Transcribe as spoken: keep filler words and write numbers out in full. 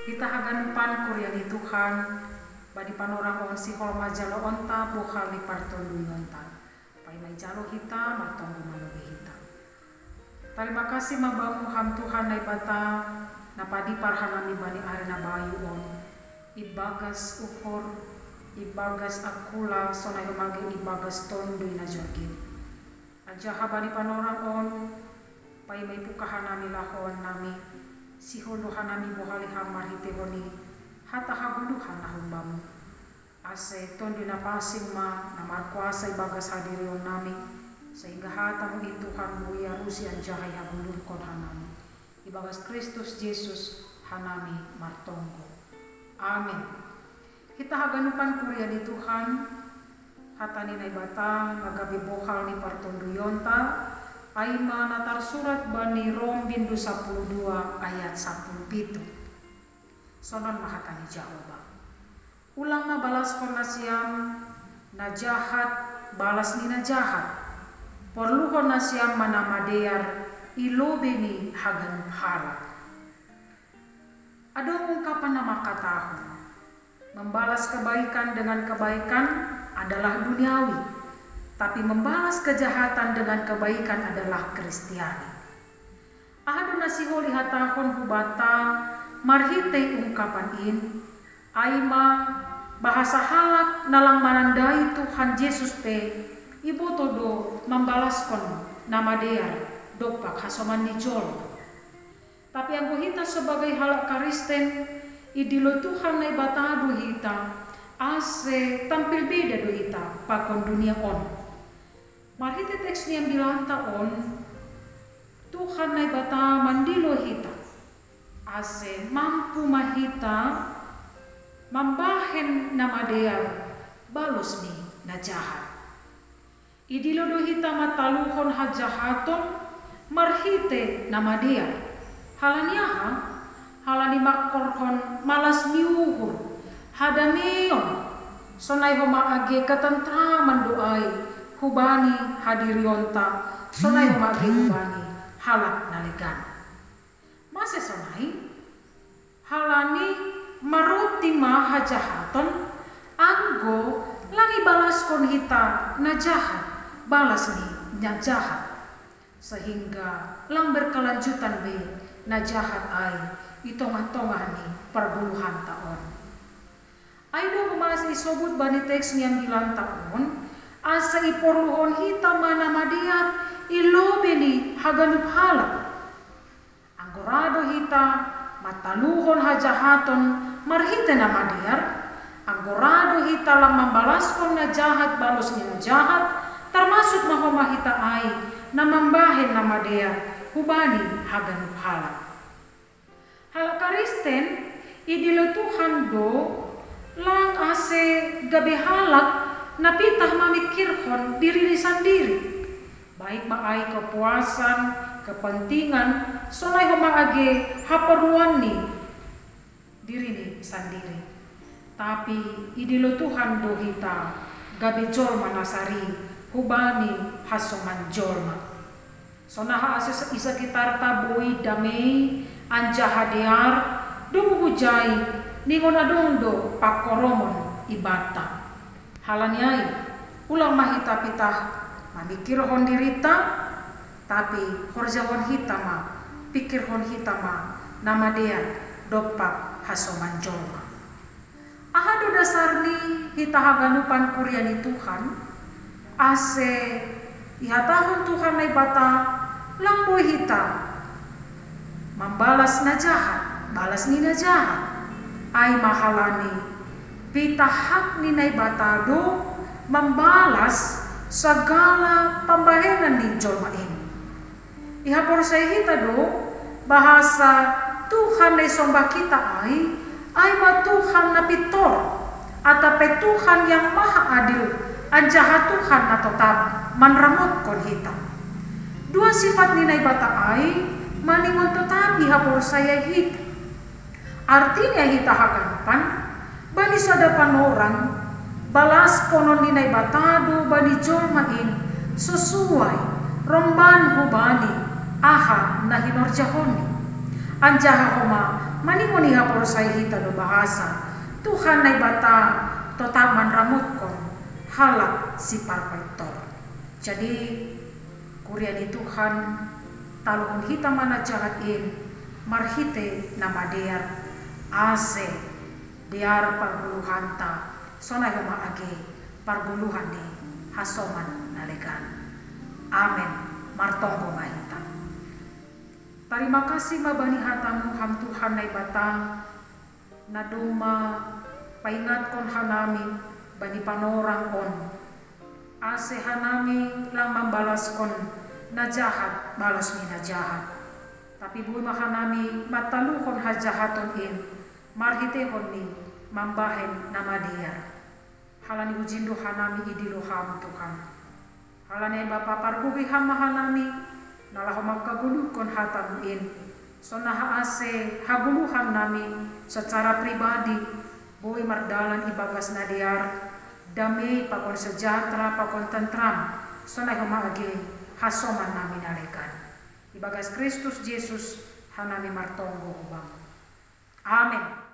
Hita haganupan kuria ni Tuhan, bani panorang on sihol ma jalo onta bohal ni partonduyonta. Paima ijalo hita martonggo manobi hita. Tarima kasih ma Bamu ham Tuhan Naibata, na padipar hanami bani ari na bayu on, ibagas uhur, ibagas akula sonai homa age ibagas tonduy na jorgit. Anjaha bani panorang on, paima ipuka hanami lahoan nami, sihol do hanami bohali ham marhitehon ni hata hagoluhan na humbamu. Ase tonduy na pansing ma na markuasa ibagas hadirion nami, sehingga hatamu in Tuhan boi iarusi anjaha ihagoluhkon hanami. Ibagas Kristus Jesus hanami martonggo. Amin. Hita haganupan kuria ni Tuhan, hata ni Naibata na gabe bohal ni partonduyonta, ai ma na tarsurat bani Rom bindu sapuluh dua ayat sapuluh pitu. Sonon ma hata ni Jahowa. Ulang ma balaskon nasiam na jahat balas ni na jahat. Porluhon nasiam ma na madear i lobei ni haganup halak. Adong ungkapan na mangkatahon, membalas kebaikan dengan kebaikan adalah duniawi, tapi membalas kejahatan dengan kebaikan adalah Kristiani. Aha do na sihol ihatahon hubanta marhitei ungkapan in? Ai ma, bahasa halak na lang manandai Tuhan Jesus pe iboto do mambalaskon na madear dompak hasoman ni jolma. Tapi anggo hita sebagai halak Kristen, idilo Tuhan Naibata do hita, ase tampil beda do hita pakon dunia on. Marhite teks ni ambilanta on, Tuhan Naibata mandilo hita, ase mampu ma hita mambahen na madear balos ni na jahat. Idilo do hita mataluhon hajahaton marhite na madear. Halani aha? Halani mangkorhon malas ni uhur, hadameon, sonai homa age katentraman do ai hubani hadirionta, sonai homa age hubani halak na legan. Mase sonai? Halani maroti ma hajahaton, anggo lang ibalaskon hita na jahat balas ni na jahat, sehingga lang berkelanjutan be na jahat ai i tongah-tongah ni pargoluhanta on. Ai do homa ase isobut bani teks ni ambilanta on, asa iporluhon hita ma na madear i lobei ni haganup halak. Anggo ra do hita mataluhon hajahaton marhite na madear, anggo ra do hita lang mambalaskon na jahat balos ni na jahat, tarmasuk ma homa hita ai na mambahen na madear hubani haganup halak. Halak Kristen idilo Tuhan do lang ase gabe halak na pitah mamikirhon dirini sandiri, baik ma ai kepuasan, kepentingan, sonai homa age haporluan ni dirini sandiri. Tapi idilo Tuhan do hita gabe jolma na sari hubani hasoman jolma. Sonaha ase i sekitarta boi damei anjaha dear, domu hujai ningon adong do pangkoromon i banta. Halani ai, ulang ma hita pitah mamikirhon dirinta, tapi horjahon hita ma, pikirhon hita ma na madear dompak hasoman jolma. Aha do dasar ni hita haganupan kuria ni Tuhan, ase ihatahon Tuhan Naibata lang boi hita mambalas na jahat balas ni na jahat? Ai ma halani pitah hak ni Naibata do mambalas sagala pambahenan ni jolma in. Ihaporseai hita do bahasa Tuhan na isombah hita ai, ai ma Tuhan na pintor, atap pe Tuhan yang maha adil, anjaha Tuhan na totap manramotkon hita. Dua sifat ni Naibata ai maningon totap ihaporseai hita. Artina hita haganupan, bani sada panorang, balasponon ni Naibata do bani jolma in sesuai romban hubani aha na hinorjahonni. Anjaha homa Manimoni haporosai hita do bahasa Tuhan Naibata totap manramotkon halak si parpaitor. Jadi, kuria ni Tuhan, taluhon hita ma na jahat in marhite na madear, ase dear pargoluhanta, sonai homa age pargoluhan ni hasoman na legan. Amen. Martonggo ma hita. Tarima kasih ma bani hatamu, Ham Tuhan Naibata, na domma paingatkon hanami bani panorang on, ase hanami lang mambalaskon na jahat balos ni na jahat. Tapi boi ma hanami mantaluhon hajahaton in marhitehon ni mambahen na madear. Halani ujin do hanami idilo Ham, Tuhan. Halani ai Bapa, pargogoi Ham ma hanami, na laho mangkagoluhkon hatamu in, songon na ase hagoluhannami secara pribadi boi mardalan ibagas na dear, dame pakon sejahtera pakon tentram, sonai homa age hasomannami na legan. Ibagas Kristus Jesus hanami martonggo homa. Amen.